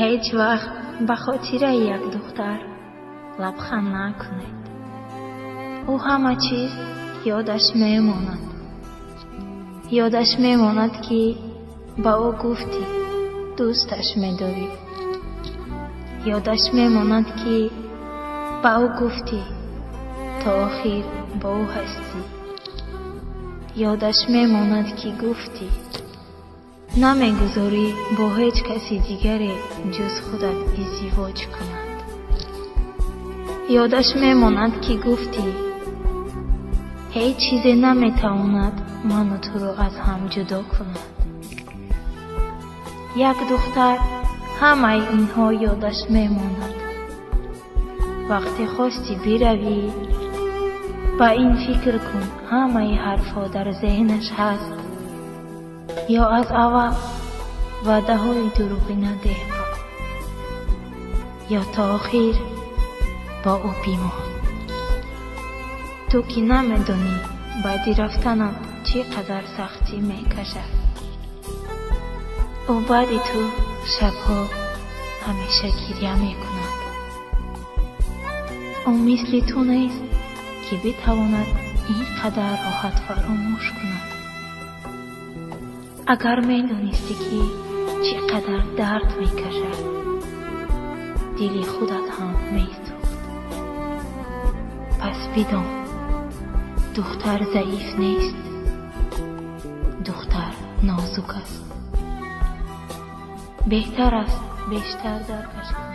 Ҳеҷ вақт ба хотираи як духтар лабханд накунед. Ӯ ҳама чиз ёдаш мемонад. Ёдаш мемонад, ки ба ӯ гуфтӣ, дӯсташ медорӣ. Ёдаш мемонад, ки ба ӯ гуфтӣ, то охир бо ӯ ҳастӣ. Ёдаш мемонад, ки гуфтӣ, намегузорӣ бо ҳеҷ каси дигаре ҷуз худат издивоҷ кунад. Ёдаш мемонад, ки гуфтӣ, ҳеҷ чизе наметавонад ману туро аз ҳам ҷудо кунад. Як духтар ҳамаи инҳо ёдаш мемонад. Вақте хостӣ биравӣ, ба ин фикр кун, ҳамаи ҳарфҳо дар зеҳнаш ҳаст. Ё аз аввал ваъдаҳои дурӯғӣ надеҳ ба ӯ, ё то охир бо ӯ бимон. Ту ки намедонӣ, баъди рафтанат чӣ қадар сахтӣ мекашад. Ӯ баъди ту шабҳо ҳамеша гиря мекунад. Ӯ мисли ту нест, ки битавонад ин қадар роҳат фаромӯш кунад. Агар медонистӣ, ки чӣ қадар дард мекашад, дили худат ҳам месӯхт. Пас бидон, духтар заиф нест, духтар нозук аст. Беҳтар аст бештар даркаш кунӣ.